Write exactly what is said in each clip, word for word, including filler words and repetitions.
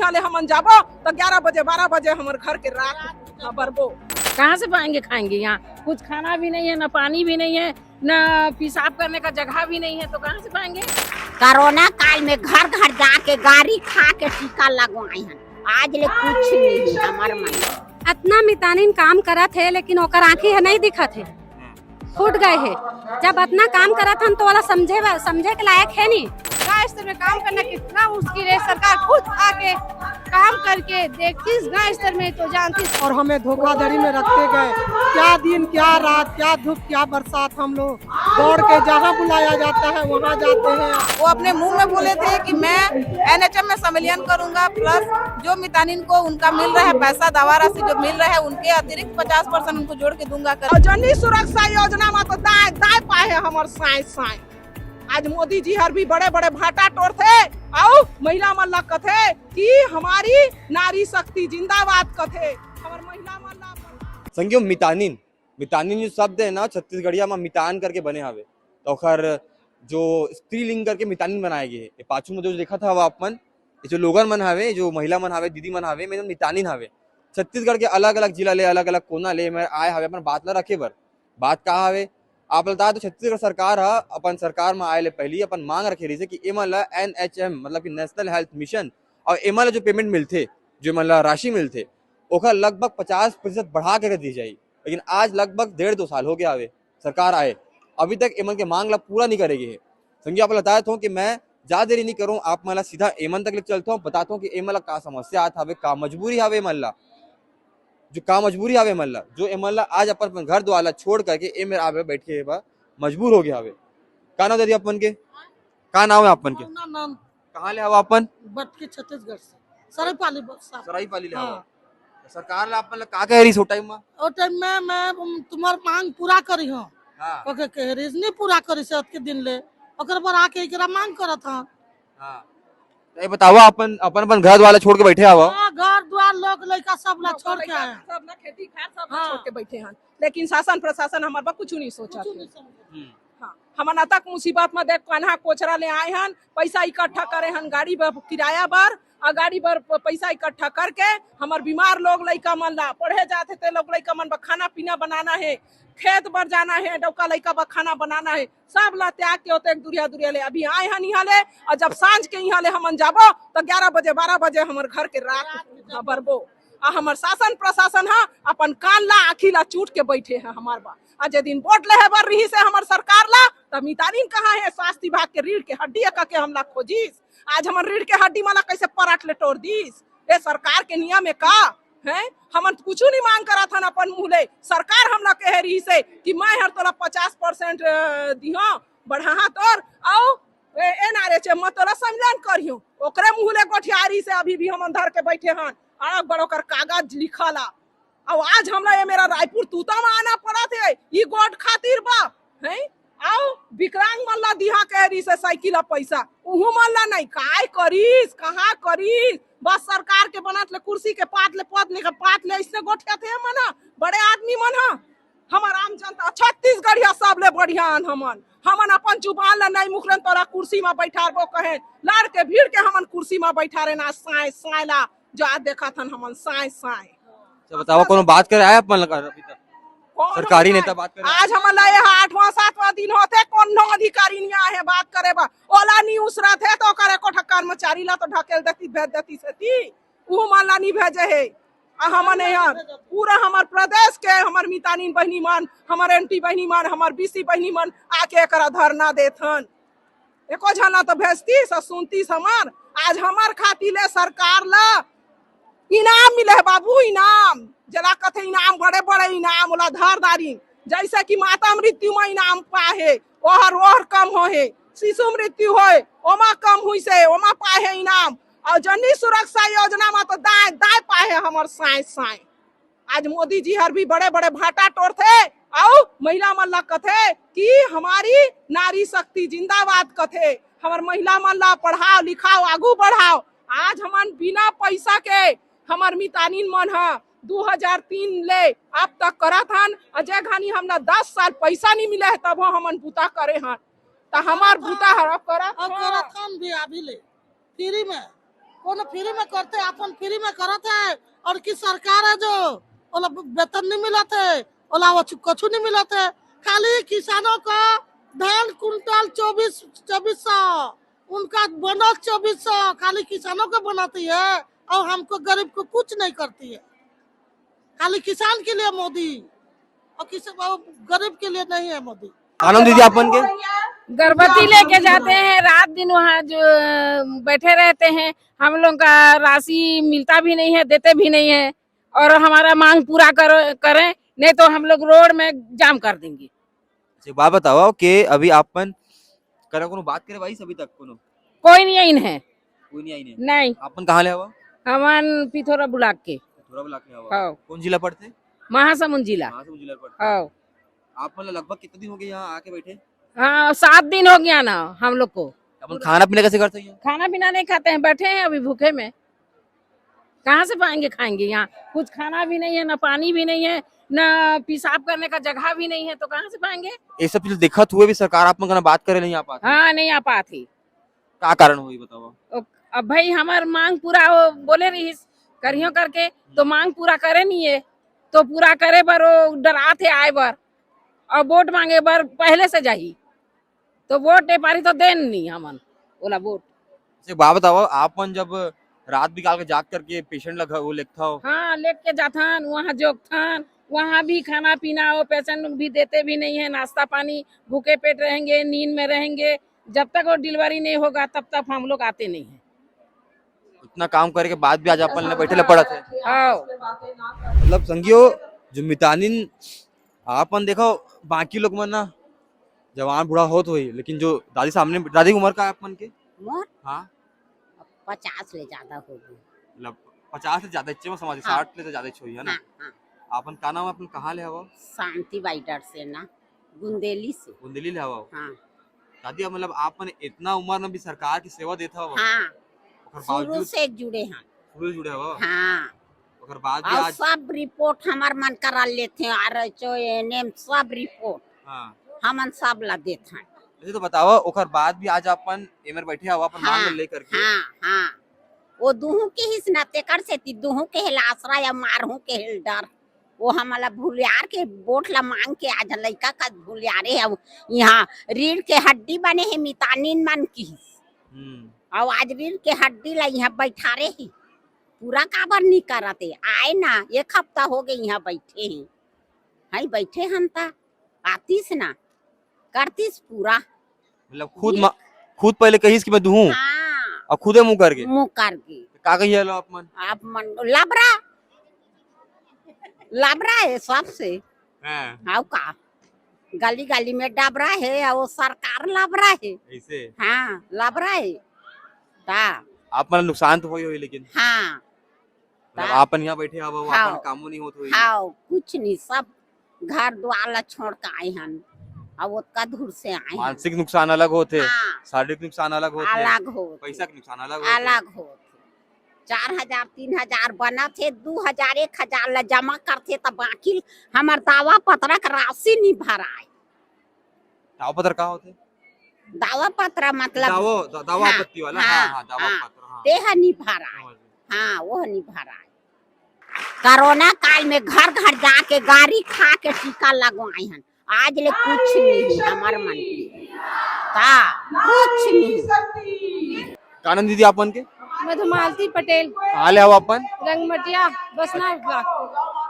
ले हमन जाबो तो ग्यारह बजे, बारह बजे हमर घर के राख बरबो। कहाँ से पाएंगे, खाएंगे? यहाँ कुछ खाना भी नहीं है, ना पानी भी नहीं है, ना पेशाब करने का जगह भी नहीं है, तो कहाँ से पाएंगे? कोरोना काल में घर घर जाके गारी खा के टीका लगवाए हैं, आज ले कुछ नहीं है हमार मन। अतना मितानिन काम करत हे, लेकिन ओकर आँखी ह नहीं दिखत हे, फूट गए हे। जब अतना काम करत हन तो वाला समझे बा-, समझे के लायक हे नहीं। गांव स्तर में काम करना कितना मुश्किल है, सरकार खुद आके काम करके देखतीस गांव स्तर में तो जानतीस। और हमें धोखाधड़ी में रखते गए। क्या दिन, क्या रात, क्या धूप, क्या बरसात, हम लोग दौड़ के जहाँ बुलाया जाता है वहाँ जाते हैं। वो अपने मुंह में बोले थे कि मैं एनएचएम में संविलियन करूंगा, प्लस जो मितानिन को उनका मिल रहा है पैसा, दवा राशि जो मिल रहा है, उनके अतिरिक्त पचास परसेंट उनको जोड़ के दूंगा कर। और जननी सुरक्षा योजना में तो दाए दाए पाए है हमर साए साए। आज मोदी जी हर भी बड़े बड़े भाटा टोरथे, अउ महिला मन ला कथे कि हमारी नारी शक्ति जिंदाबाद कथे, हमर महिला मन ला। संगियो, मितानिन, मितानिन जो शब्द है ना, छत्तीसगढ़िया में मितान करके बने हवे, तो ओखर जो स्त्रीलिंग करके मितानिन बनाए गे हे। ये पाछू में जो देखत हवा आप मन, ये जो लोगन मन हवे, जो महिला मन हवे, दीदी मन हवे, मेन मितानिन हवे। छत्तीसगढ़ के अलग-अलग जिला ले, अलग-अलग कोना ले मैं आए हवे अपन बात ला रखे बर। बात का हवे? आप बता दो, छत्तीसगढ़ सरकार ह अपन सरकार में आए ले पहली अपन मांग रखे रहिसे कि एमन ला एनएचएम, मतलब कि नेशनल हेल्थ मिशन, और एमन ला जो पेमेंट मिलथे, जो एमन ला राशि मिलथे, ओखर लगभग पचास प्रतिशत बढ़ा के दी जाई। लेकिन आज लगभग डेढ़ दो साल हो गया हवे सरकार आए, अभी तक एमन के मांग ला पूरा नहीं करे गे हे। संगी, आप ला बताए थो कि मैं ज्यादा देरी नहीं करूँ, आप मन ला सीधा एमन तक ले चलता हूँ, बताता हूँ कि एमन ला का समस्या आत हवे, का मजबूरी हवे एमन ला, जो का मजबूरी हवे एमन ला, जो एमन ला आज अपन, अपन घर द्वार ला छोड़ करके एमन आवे बैठ के बा मजबूर हो गया हवे। का नाम दादी अपन के? का नाम है अपन के? कौना नाम? कहाँ ले हवा अपन? बटके छत्तीसगढ़ से, सरायपाली ब-, साहब। सरायपाली ले हवा। हाँ। तो सरकार ला अपन ला का कह रही सो टाइम में? ओ टाइम में मैं, उम, तुम्हार मांग पूरा करी हूँ। हाँ। ओके कह रही, नहीं पूरा करी से अतके दिन ले, ओकर पर आके एकरा मांग करत हूँ। हाँ। तो ये बतावा, अपन, अपन, अपन घर वाला छोड़ के बैठे हवा? हाँ, घर द्वार, लोग, लइका सब ला छोड़ के आए हैं। सब ना खेती खार सब ना हाँ। छोड़ के बैठे हैं, लेकिन शासन प्रशासन हमार बा कुछ नहीं सोचा कुछ थे। नहीं समझे। हम्म। हाँ, हमन अतक मुसीबत में देख कान्हा कोचरा ले आए हन, पैसा इकट्ठा करे हन गाड़ी बर, किराया बर, और गाड़ी बर प-, पैसा इकट्ठा करके हमर बीमार लोग लइका मन ला पढ़े जात हे, ते लोग लइका मन बर खाना पीना बनाना है, खेत बर जाना है, डौका लइका बर खाना बनाना है, सब ला त्याग के ओतेक दुरिया दुरिया ले अभी आए हन इहाँ ले। और जब सांझ के इहाँ ले हमन जाबो तो ग्यारह बजे, बारह बजे हमर घर के राख बरबो। आ हमर शासन प्रशासन ह अपन कान ला, आँखी ला चूट के बैठे हैं हमार बा। आ जे दिन वोट लेहे बर रहिसे हमर सरकार ला, त मितानिन कहाँ हे? स्वास्थ्य विभाग के रीढ़ के हड्डी कह के हमला खोजिस। आज हमर रीढ़ के हड्डी मन ला कैसे पराट ले टोर दिस? ए सरकार के नियम हे का? हैं? हमन कुछ नहीं मांग करत हन अपन मुँह ले। सरकार हमला कहे रहिसे कि मैं हर तोला पचास परसेंट दिहो, बढ़ाहा तोर, अउ ए, एनआरएचएम म तोला संविलियन करियो। ओकरे मुँह ले गोठियारी से अभी भी हमन धर के बैठे हन। अड़क बड़ ओकर कागज लिखला। अउ आज हमला ये मेरा रायपुर तूता म आना पड़त हे, ई गोठ खातिर बा, हैं? अउ विकलांग मन ला दिहा कह रहिसे साइकिल आ पैसा, उहू मन ला नहीं। काय करिस, कहाँ करिस? बस सरकार के बनत ले, कुर्सी के पात ले, पद ले के पात ले, अइसने गोठियाथे मन ह, बड़े आदमी मन ह। हमर आम जनता छत्तीसगढ़िया सबले बढ़िया हन हमन। हमन अपन जुबान ला नहीं मुखरन, तोला कुर्सी म बैठारबो कहे, लड़ के भिड़ के हमन कुर्सी म बैठारेन। आज साँय साँय ला जो आज देखत हन हमन साँय साँय। अच्छा, बतावा, कोनो बात करे आए अपन लगा अभी तक? कौन सरकारी होता नेता है? बात करे? आज हमन ला ये आठवां सातवां दिन होथे, कोनो अधिकारी नहीं आए हे बात करे बर। ओला नहीं उसरत हे तो ओकर एको ठा कर्मचारी ला तो ढकेल देती, भेज देती सेती, ऊ मन ला नहीं भेजे हे। आ हमन यहाँ पूरा हमर प्रदेश के हमर मितानिन बहिनी मन, हमर एनटी बहिनी मन, हमर बीसी बहिनी मन आके एकरा धरना देत हन। एको झन ला तो भेजतीस अउ सुनतीस हमर। आज हमर खातिर ले सरकार ला इनाम मिले हे बाबू, इनाम। जेला कथे इनाम, बड़े बड़े इनाम, ओला धर डारिन। जैसे कि माता मृत्यु म इनाम पाए हे, ओहर, ओहर कम होहे, शिशु मृत्यु होए, ओमा कम हुइसे, ओमा पाए हे इनाम। अउ जननी सुरक्षा योजना म तो दाए दाए पाए हे हमर साँय साँय। आज मोदी जी हर भी बड़े बड़े भाटा टोरथे अउ महिला मन ला कथे कि हमारी नारी शक्ति जिंदाबाद कथे, हमर महिला मन ला पढ़ाओ लिखाओ, आगू बढ़ाओ। आज हमन बिना पैसा के हमर मितानिन मन ह दू हजार तीन ले अब तक करत हन, अउ जे घनी हमला दस साल पैसा नहीं मिले हे, तभो हमन बूता करे हन, त हमर बूता हर अब करत अब हन। करत हन भी अभी ले, फ्री में। कोनो फ्री में करथे, अपन फ्री में करत हे। अउ कि सरकार हे जो ओला वेतन नहीं मिलत हे, ओला वो छु-, कछु नहीं मिलत हे। खाली किसानों का धान कुंटल चौबीस, चौबीस सौ, उनका बोनस चौबीस सौ, खाली किसानों को बनाती है अउ हमको गरीब को कुछ नहीं करती है। खाली किसान के लिए मोदी अउ किसी गरीब के लिए नहीं है मोदी। आनंद दीदी, अपन के? गर्भवती लेके जाते हैं, रात दिन वहाँ जो, अ, बैठे रहते हैं। हम लोग का राशि मिलता भी नहीं है, देते भी नहीं है, और हमारा मांग पूरा करो, करें, नहीं तो हम लोग रोड में जाम कर देंगे। अच्छा, एक बात बताओ कि अभी आपन करा कोनो बात करे भाई अभी तक कोनो? कोई नहीं आइन है। कोई नहीं आइन है? नहीं। आपन कहाँ ले हवा? हमन पिथौरा ब्लॉक के। पिथौरा ब्लॉक ले हवा। हाँ। कौन जिला पड़थे? महासमुंद जिला। महासमुंद जिला पड़थे। हाँ। आप मतलब लगभग कितने दिन हो गए यहाँ आके बैठे? हाँ, सात दिन हो गया ना हम लोग को। अपन खाना पीना कैसे करते हैं? खाना पीना नहीं खाते हैं, बैठे हैं अभी भूखे में। कहाँ से पाएंगे, खाएंगे? यहाँ कुछ खाना भी नहीं है, ना पानी भी नहीं है, ना पेशाब करने का जगह भी नहीं है, तो कहाँ से पाएंगे? ये सब चीज देखत हुए भी सरकार आप मन करा बात करे नहीं आ पाती? हाँ, नहीं आ पाती। का कारण होही बताओ? ओ, अब भाई हमार मांग पूरा हो बोले रहीस करियो करके, तो मांग पूरा करे नहीं है, तो पूरा करे बर वो डरात हे आए बर, अउ वोट मांगे बर पहले से जाही, तो वोट दे पारी तो देन नहीं हमन ओला वोट। से बात बताओ, आप मन जब रात बिकाल के जाग करके पेशेंट ला घर वो लेगथव? हाँ, लेके जाथन, वहाँ जोगथन, वहाँ भी खाना पीना वो पेशेंट भी देते भी नहीं है, नाश्ता पानी, भूखे पेट रहेंगे, नींद में रहेंगे, जब तक वो डिलीवरी नहीं होगा तब तक हम लोग आते नहीं है। इतना काम करे के बाद भी आज अपन ले बैठे ले पड़त है। हाँ। मतलब संगियो, जो मितानिन आपन देखो, बाकी लोग मन ना जवान बूढ़ा होत होही, लेकिन जो दादी सामने, दादी की उम्र का है आप मन के? उम्र? हाँ। पचास ले ज्यादा होही। मतलब पचास ले ज्यादा इच्छे में समझ, हाँ। साठ ले तो ज्यादा इच्छे होही, है ना? हाँ, हाँ। आपन का नाम है, अपन कहाँ ले हवा? शांति बाई डर से ना, गुंदेली से। गुंदेली ले हवा? हाँ। दादी, अब मतलब आप मन इतना उम्र में भी सरकार की सेवा देत हवा? हाँ। ओकर शुरू बावजूद से जुड़े हैं। शुरू से जुड़े हवा? हाँ। ओकर बाद भी अउ आज सब रिपोर्ट हमर मन करा लेथे, R H O, N M, सब रिपोर्ट हाँ। हमन सब ला देथन। ये तो बतावा, ओकर बाद भी आज अपन एमेर बैठे हवा, अपन मांग हाँ, लेकर के। हाँ, हाँ। वो दुहू के हिस ना, तेकर सेती दुहू के हेल आसरा या मारहू के हेल डर। वो हमला भुलियार के वोट ला मांग के आज लइका का भुलियारे हे। यहाँ रीढ़ के हड्डी बने हे, मितानिन मन किहिस। हम्म। अउ आज रीढ़ के हड्डी ला यहाँ बैठारे ही। पूरा काबर नी करत हे? आए ना, एक हफ्ता हो गए यहाँ बैठे हैं। हई बैठे हन ता आतिस ना, करतिस पूरा। मतलब खुद मा-, खुद पहले कहिस कि मैं दुहूं, हाँ। अउ खुदे मुंह करके। मुंह करके। का कहिए लो आप मन? आप मन लबरा, लबरा हे सबसे। हाँ। अउ का? गली गली में डबरा हे, अउ सरकार लबरा हे। ऐसे? हाँ, लबरा हे। ता। आप मन नुकसान तो होई होई लेकिन। हाँ। मतलब ता। आपन यहाँ बैठे हवा, वो हाँ। आपन कामो नहीं होत होई। हाँ, कुछ नहीं, सब घर द्वार ला छोड़ के आए हन। अब ओतका दूर से आए हन। मानसिक नुकसान अलग होत हे, हाँ। शारीरिक नुकसान अलग होत हे, अलग होत हे। पैसा के नुकसान अलग होत हे। अलग होत हे। चार हजार, तीन हजार बनत हे, दू हजार, एक हजार ला जमा करथे, त बाकी हमर दावा पत्रक राशि नहीं भराए। दावा पत्र का होथे? दावा पत्र मतलब दावा, दा-, दावा हाँ, आपत्ति वाला? हाँ, हाँ, हाँ, दावा हाँ। पत्र, हाँ। तेह नहीं भराए। समझ गए। हाँ, वो नहीं भराए। कोरोना काल में घर घर जाके गारी खा के टीका लगवाए हन। आज ले कुछ नहीं है हमार मन के। का? कुछ नहीं। का नाम दीदी आप मन के? मधुमालती पटेल। कहाँ ले आओ अपन? रंगमटिया, बसना ब्लॉक।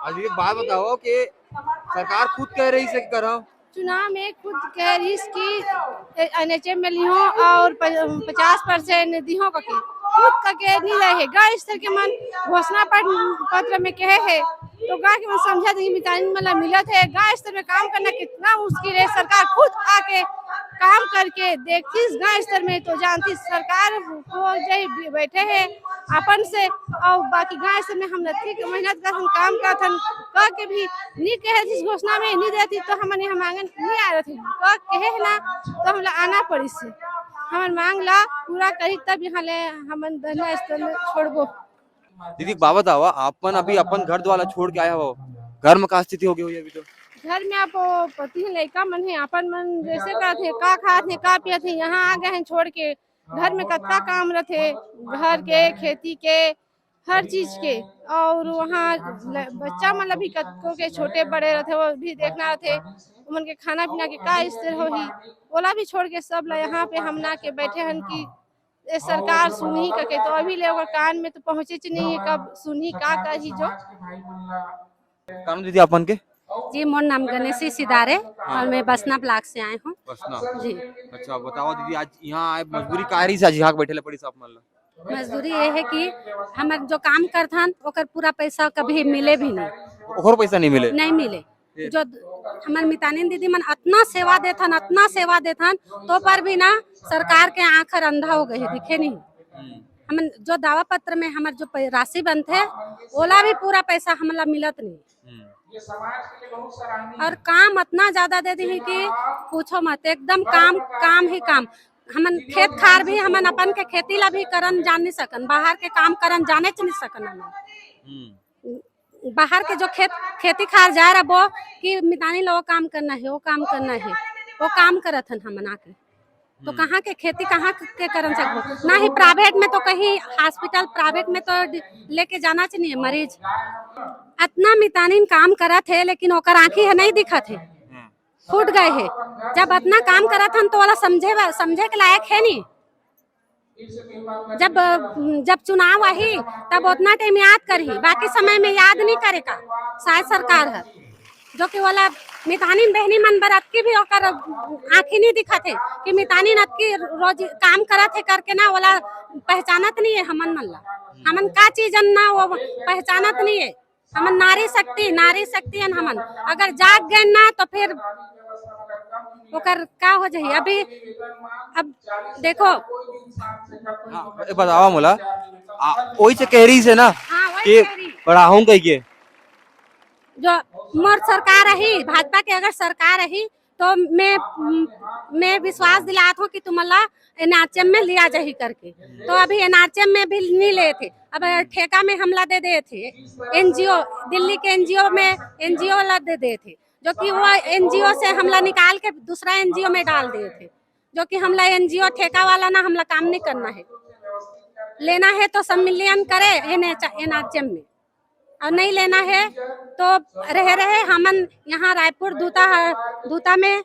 आज ये बात बताओ कि सरकार खुद कह रही से करो। चुनाव में खुद कह रहीस कि एन एच एम में लिहो और प-, पचास परसेंट दिहो कके। खुद कके नहीं रहे। गांव स्तर के मन घोषणा पट-, पत्र में कहे हे, तो गांव के मन समझा देंगे, मितानिन मन ला मिलत हे। गांव स्तर में काम करना कितना मुश्किल हे। सरकार खुद आके काम करके देखतीस गांव स्तर में, तो जानतीस सरकार हो जाए बैठे हे अपन से, और बाकी गांव स्तर में हम नतकी मेहनत करथन, काम करथन, कह के भी नी कहे जिस घोषणा में नी देती तो हमन यहाँ मांगन नी आए रहती। कह कहे है ना तो हमला आना पड़िस। हमन मांग ला पूरा करी तब यहाँ ले हमन धरना स्थल में छोड़बो। दीदी, एक बात बतावा, आपन अभी अपन घर द्वार ला छोड़ के आए हवा, घर में का स्थिति हो गई होई अभी तो? घर में आप पति लइका मन हे, अपन मन जैसे करत हे, का खात हे, का पियत हे, यहाँ आ गए हैं छोड़ के। घर में कतका काम रथे, घर के, खेती के, हर चीज के। और वहाँ ल-, बच्चा मन ला भी कतको के छोटे बड़े रथे, वो भी देखना रथे, उमन के खाना पीना के का स्तर होही, ओला भी छोड़ के सब ला यहाँ पे हमन आके बैठे हन कि ए सरकार सुनही कके। तो अभी ले ओकर कान में तो पहुँचेच नहीं है, कब सुनही, का करही जो। काम दीदी, आप मन के? जी, मोर नाम गणेशी सिदारे और मैं बसना ब्लॉक से आए हूँ। बसना। जी। अच्छा, बताओ दीदी, आज यहाँ आए, मजबूरी का रही से आज यहाँ बैठे ले पड़ी से आप मन ला? मजदूरी ये है कि हमर जो काम करथन ओकर पूरा पैसा कभी मिले भी नहीं, ओकर पैसा नहीं मिले? नहीं मिले। जो हमर मितानिन दीदी मन अतना सेवा देथन, अतना सेवा देथन, तो पर भी ना सरकार के आँख हर अंधा हो गए, दिखे नहीं। हम्म, हमन जो दावा पत्र में हमर जो पै- राशि बनथे, ओला भी पूरा पैसा हमला मिलत नहीं। हम्म। और काम अतना ज्यादा दे दी कि पूछो मत, एकदम काम, काम ही काम। हमन खेत खार भी, हमन अपन के खेती ला भी करन जान नहीं सकन, बाहर के काम करन जाने च नहीं सकन हमन। हम्म। बाहर के जो खेत, खेती खार जा रहा वो कि मितानी ला वो काम करना है, वो काम करना है, वो काम करत हन हमन आके। तो कहाँ के खेती कहाँ के करन सकबो? ना ही प्राइवेट में तो कहीं हॉस्पिटल प्राइवेट में तो डि- लेके जाना चाहिए मरीज। अतना मितानिन काम करत है लेकिन ओकर आँखी है नहीं दिखत है, फूट गए है। जब अतना काम करत हन तो वाला समझे बा- समझे के लायक है नहीं। जब जब चुनाव आही तब उतना टाइम याद करही, बाकी समय में याद नहीं करे का। शायद सरकार है जो कि वाला मितानिन बहनी मन बर अतकी भी ओकर आँखी नहीं दिखत है कि मितानिन अतकी रोज काम करत है करके ना वाला पहचानत नहीं है हमन मन ला। हमन का चीजन ना वो पहचानत नहीं है। हमन नारी शक्ति, नारी शक्ति हन हमन। अगर जाग गए ना तो फिर ओकर का हो जाही? अभी अब देखो। हाँ, ए बतावा मोला, आ, ओही से कह रही से ना हाँ, वही कि कह रही। पढ़ाहूँ कह के। जो मोर सरकार रही, भाजपा के अगर सरकार रही तो मैं मैं विश्वास दिलात हूँ कि तुमला एनआरएचएम में लिया जाही करके। तो अभी एनआरएचएम में भी नहीं ले थे, अब ठेका में हमला दे दे थे। एनजीओ, दिल्ली के एनजीओ में एनजीओ ला दे दे थे, जो कि वो एनजीओ से हमला निकाल के दूसरा एनजीओ में डाल दे थे, जो कि हमला एनजीओ ठेका वाला ना हमला काम नहीं करना है। लेना है तो सम्मिलन करे एनआरएचएम में, और नहीं लेना है तो रहे रहे हमन यहाँ रायपुर दूता है, दूता में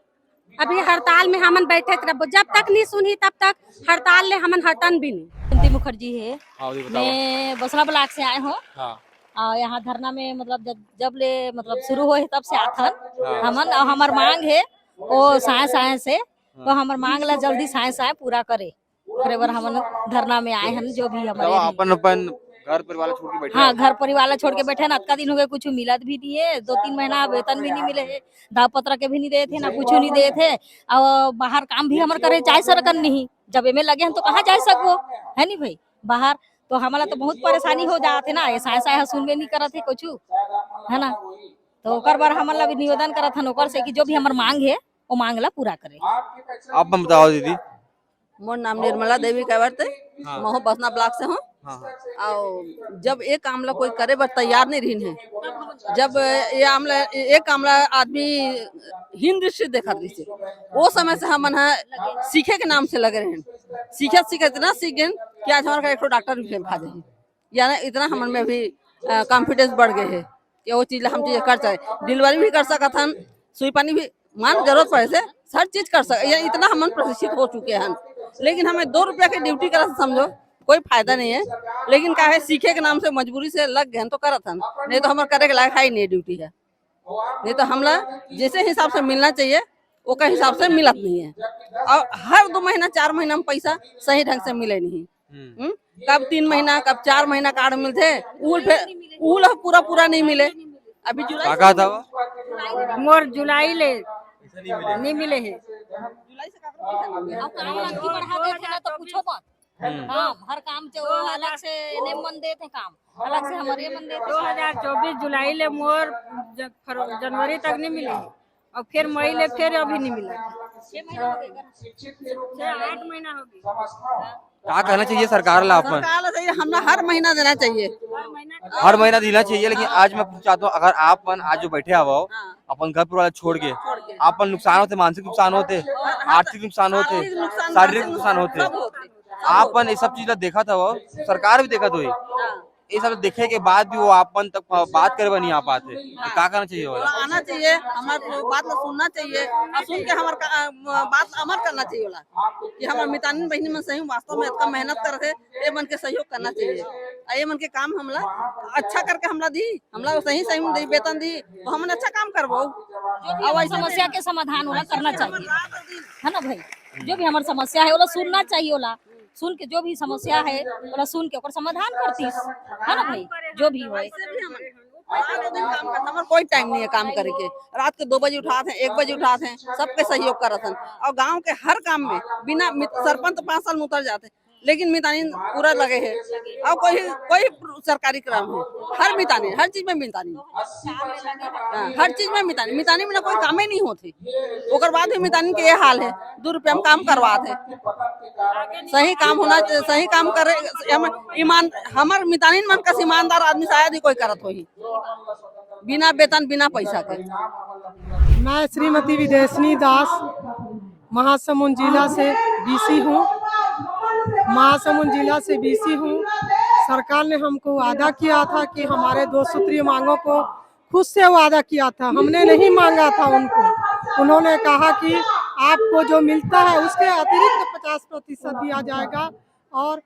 अभी हड़ताल में हमन बैठे रहबो, जब तक नहीं सुनही तब तक हड़ताल ले हमन हटन भी नहीं। जयंती मुखर्जी है। हाँ, ये बतावा। मैं बसना ब्लॉक से आए हूँ। हाँ। और यहाँ धरना में मतलब जब, जब ले मतलब शुरू होए तब से आथन हमन, और हमर मांग है वो साय साय से, तो हमर मांग ला जल्दी साय साय पूरा करे, ओकरे बर हमन धरना में आए हन। जो भी हमारे बतावा, अपन अपन घर परिवार छोड़ के बैठे हाँ, हो। घर परिवार ला छोड़ के बैठे हन। अतका दिन हो गए, कुछ मिलत भी नहीं है, दो तीन महीना वेतन भी नहीं मिले है, दाव पत्र के भी नहीं देते, ना कुछ नहीं देते। और बाहर काम भी हमर करे जाए सकन नहीं, जब एमे लगे हन तो कहाँ जाए सकबो, है नहीं भाई? बाहर तो हमला तो बहुत परेशानी हो जात है ना, ये साय साय ह सुनबे नहीं करत है कुछ, है ना? तो ओकर बर हमन ला भी निवेदन करत हन ओकर से कि जो भी हमर मांग है वो मांग ला पूरा करे। आप मन बतावा दीदी। मोर नाम निर्मला देवी कावरते, हाँ। महू बसना ब्लॉक से हूँ। हाँ, हाँ। और जब एक काम ला कोई करे बर तैयार नहीं रहिन है, जब ये आमला एक काम ला आदमी हीन दृष्टि देखत रहिस है, वो समय से हमन ह सीखे के नाम से लगे रहे। सीखे सीखे इतना सीख गए कि आज हमारा एक ठो डॉक्टर भी फेल खा जाही, यानी इतना हमन में भी कॉन्फिडेंस बढ़ गए है कि वो चीज ला हम चीज कर सके, डिलीवरी भी कर सकत हन, सुई पानी भी मान जरूरत पड़े से हर चीज कर सके, ये इतना हमन प्रशिक्षित हो चुके हैं। लेकिन हमें दो रुपया की ड्यूटी करत समझो कोई फायदा नहीं है, लेकिन का है सीखे के नाम से मजबूरी से लग गए हैं तो करत हन, नहीं तो हमारे करे के लायक है ही नहीं ड्यूटी है। नहीं तो हमला जैसे हिसाब से मिलना चाहिए ओकर हिसाब से मिलत नहीं है, और हर दो महीना चार महीना में पैसा सही ढंग से मिले नहीं। हम्म? कब तीन महीना कब चार महीना कार्ड मिलते, उल फिर उल पूरा पूरा नहीं मिले। अभी जुलाई का कहा था वो? मोर जुलाई ले नहीं मिले है। अब काम लगी बढ़ा देते ना तो पूछो मत। हम्म। हाँ, हर काम से वो अलग से एने मन देते काम, अलग से हमारे मन देते। दो हजार चौबीस जुलाई ले मोर ज-, फर-, जनवरी तक नहीं मिले है। और फिर मई ले फिर अभी नहीं मिला। छह आठ महीना हो गया। का कहना चाहिए सरकार ला अपन? सरकार ला चाहिए, हमरा हर महीना देना चाहिए। हर महीना देना चाहिए, लेकिन आज मैं पूछना चाहता हूँ, अगर आप मन आज जो बैठे हवा हो, अपन घर परिवार छोड़ के, आप मन नुकसान होते, मानसिक नुकसान होते, आर्थिक नुकसान होते, शारीरिक नुकसान होते। सब होते। आप मन ये सब चीज ला देखत हव, सरकार भी देखत होही। हाँ। ये सब देखे के बाद भी वो आप मन तक बात करे बर नहीं आ पात हे। हाँ। का करना चाहिए ओला? आना चाहिए, हमार बात ला सुनना चाहिए और सुन के हमार का, बात ला अमल करना चाहिए ओला कि हमार मितानिन बहिनी मन सही वास्तव में इतना मेहनत करत हे, ये मन के सहयोग करना चाहिए। और ये मन के काम हमला अच्छा करके हमला दी, हमला सही सही में दी, वेतन दी, तो हमन अच्छा काम करबो। जो भी अब हमार ऐसे समस्या के समाधान ओला करना चाहिए, है ना भाई? जो भी हमार समस्या है ओला सुनना चाहिए, ओला सुन के जो भी समस्या है ओला सुन के ओकर समाधान करतीस, है ना भाई? जो भी होय। वैसे भी हम रात दिन काम करते, हमारे कोई टाइम नहीं है काम करे के। रात के दो बजे उठात हैं, एक बजे उठात हैं, सबके सहयोग करत हैं। और गांव के हर काम में बिना मित-, सरपंच तो पाँच साल में उतर जाते हैं, लेकिन मितानिन पूरा लगे हैं। और कोई कोई सरकारी काम है, हर मितानिन, हर चीज में मितानिन, हाँ, हर चीज में मितानिन, मितानिन बिना कोई कामे नहीं होती। ओकर बाद भी मितानिन के ये हाल है, दो रुपया में काम करवात है। सही काम होना चाहिए, सही काम करे। हम ईमान, हमर मितानिन मन कस ईमानदार आदमी शायद ही कोई करत होही, बिना वेतन, बिना पैसा के। मैं श्रीमती विदेशनी दास, महासमुंद जिला से बीसी हूँ। महासमुंद जिला से बीसी हूँ। सरकार ने हमको वादा किया था कि हमारे दो सूत्रीय मांगों को, खुद से वादा किया था, हमने नहीं मांगा था उनको। उन्होंने कहा कि आपको जो मिलता है उसके अतिरिक्त पचास प्रतिशत दिया जाएगा और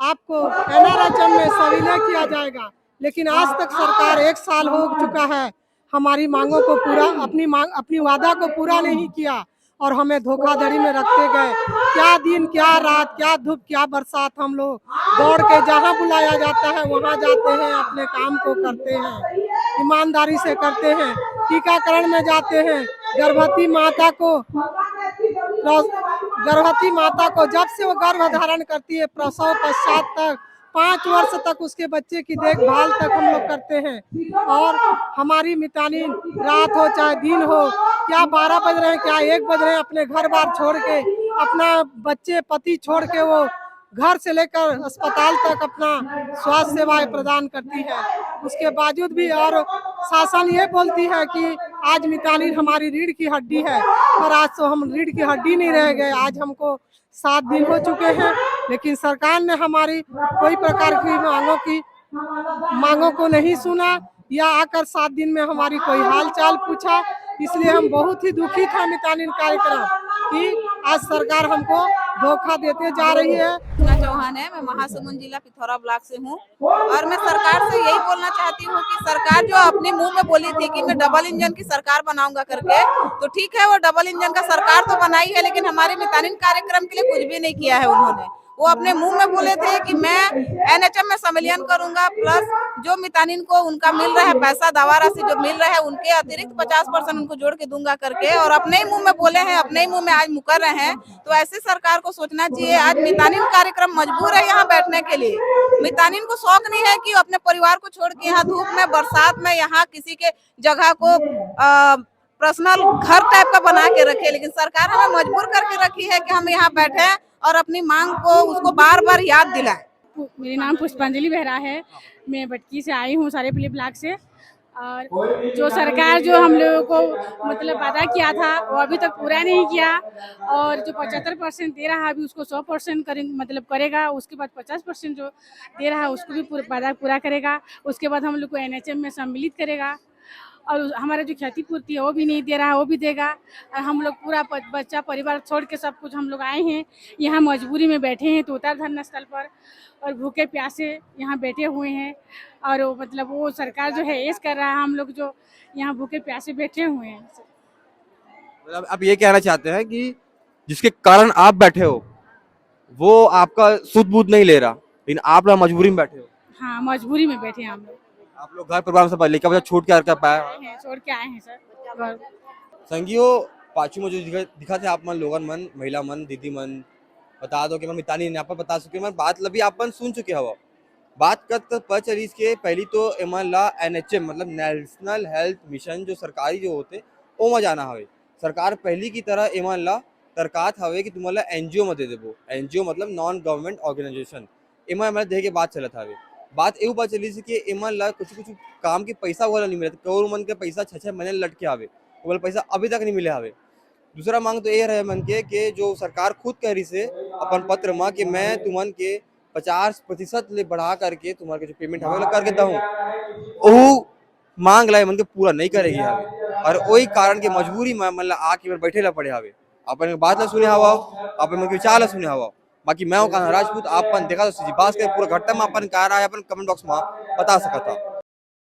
आपको एनआरएचएम में संविलय किया जाएगा। लेकिन आज तक सरकार, एक साल हो चुका है, हमारी मांगों को पूरा, अपनी मांग, अपनी वादा को पूरा नहीं किया और हमें धोखाधड़ी में रखते गए। क्या दिन, क्या रात, क्या धूप, क्या बरसात, हम लोग दौड़ के जहां बुलाया जाता है वहां जाते हैं, अपने काम को करते हैं, ईमानदारी से करते हैं। टीकाकरण में जाते हैं, गर्भवती माता को, गर्भवती माता को जब से वो गर्भ धारण करती है, प्रसव पश्चात तक, पाँच वर्ष तक उसके बच्चे की देखभाल तक हम लोग करते हैं। और हमारी मितानिन, रात हो चाहे दिन हो, क्या बारह बज रहे हैं, क्या एक बज रहे हैं, अपने घर बार छोड़ के, अपना बच्चे पति छोड़ के वो घर से लेकर अस्पताल तक अपना स्वास्थ्य सेवाएं प्रदान करती है। उसके बावजूद भी और शासन ये बोलती है कि आज मितानिन हमारी रीढ़ की हड्डी है, पर आज तो हम रीढ़ की हड्डी नहीं रह गए। आज हमको सात दिन हो चुके हैं, लेकिन सरकार ने हमारी कोई प्रकार की मांगों की, मांगों को नहीं सुना या आकर सात दिन में हमारी कोई हालचाल पूछा। इसलिए हम बहुत ही दुखित हैं मितानिन कार्यक्रम कि आज सरकार हमको धोखा देते जा रही है। कृष्णा चौहान है, मैं महासमुंद जिला पिथौरा ब्लॉक से हूँ और मैं सरकार से यही बोलना चाहती हूँ कि सरकार जो अपने मुंह में बोली थी कि मैं डबल इंजन की सरकार बनाऊंगा करके, तो ठीक है, वो डबल इंजन का सरकार तो बनाई है, लेकिन हमारे मितानिन कार्यक्रम के लिए कुछ भी नहीं किया है उन्होंने। वो अपने मुंह में बोले थे कि मैं एनएचएम में संविलियन करूंगा, प्लस जो मितानिन को उनका मिल रहा है पैसा, दवा राशि जो मिल रहा है, उनके अतिरिक्त पचास परसेंट उनको जोड़ के दूंगा करके, और अपने ही मुंह में बोले हैं, अपने ही मुंह में आज मुकर रहे हैं। तो ऐसे सरकार को सोचना चाहिए। आज मितानिन कार्यक्रम मजबूर है यहाँ बैठने के लिए। मितानिन को शौक नहीं है कि अपने परिवार को छोड़ के यहाँ धूप में, बरसात में, यहाँ किसी के जगह को, अ, पर्सनल घर टाइप का बना के रखे, लेकिन सरकार हमें मजबूर करके रखी है कि हम यहाँ बैठे और अपनी मांग को, उसको बार बार याद दिलाएं। पु-, मेरा नाम पुष्पांजलि बेहरा है, मैं भटकी से आई हूँ, सारेपल्ली ब्लॉक से। और जो सरकार जो हम लोगों को, मतलब, वादा किया था, वो अभी तक पूरा नहीं किया। और जो पचहत्तर परसेंट दे रहा है, अभी उसको सौ परसेंट करें, मतलब, करेगा। उसके बाद पचास परसेंट जो दे रहा है, उसको भी पूरा, वादा पूरा करेगा। उसके बाद हम लोग को एनएचएम में सम्मिलित करेगा। और उस, हमारा जो क्षतिपूर्ति है, वो भी नहीं दे रहा है, वो भी देगा। और हम लोग पूरा प-, बच्चा परिवार छोड़ के सब कुछ हम लोग आए हैं, यहाँ मजबूरी में बैठे हैं तोता धरना स्थल पर, और भूखे प्यासे यहाँ बैठे हुए हैं। और वो, मतलब, वो सरकार जो है ऐश कर रहा है, हम लोग जो यहाँ भूखे प्यासे बैठे हुए हैं। मतलब, आप ये कहना चाहते हैं कि जिसके कारण आप बैठे हो, वो आपका सुध बुध नहीं ले रहा, लेकिन आप लोग मजबूरी में बैठे हो। हाँ, मजबूरी में बैठे हैं हम लोग। आप लोग घर परिवार में सब लेकर बच्चा छोड़ के आकर पाया? आए हैं, छोड़ के आए हैं सर, घर। संगियो, पाछू में जो दिखा, दिखा थे आप मन, लोगन मन, महिला मन, दीदी मन, बता दो कि मैं मितानी यहाँ पर बता चुके, मैं बात लभी आप मन सुन चुके हवा। बात करत पता चलिस के पहली तो एमन ला एनएचएम, मतलब नेशनल हेल्थ मिशन जो सरकारी जो होते, ओमा जाना हवे। सरकार पहली की तरह एमन ला तरकात हवे कि तुमन ला एनजीओ में दे देबो। एनजीओ मतलब नॉन गवर्नमेंट ऑर्गेनाइजेशन, एमा एमन ला दे के बात चलत हवे। बात एहू बात चलिस कि एमन ला कुछ कुछ काम के पैसा वाला नहीं मिलत, करोड़ मन के पैसा छह छह महीने लटके हवे, वो वाला पैसा अभी तक नहीं मिले हवे। दूसरा मांग तो ये रहे मन के कि जो सरकार खुद कह रही से अपन पत्र में कि मैं तुमन के पचास प्रतिशत ले बढ़ा करके तुम्हारे जो पेमेंट हवे करके दहूँ, ओहू मांग ला मन के पूरा नहीं करेगी हवे। और वही कारण के मजबूरी में मन ला आके बैठे ला पड़े हवे। अपन बात ला सुने हवा, अपन मन के विचार ला सुने हवा। बाकी मैं ओकर राजपूत, आप अपन देखा तो सीधी बात के पूरा घटना में अपन का राय अपन कमेंट बॉक्स में बता सकता।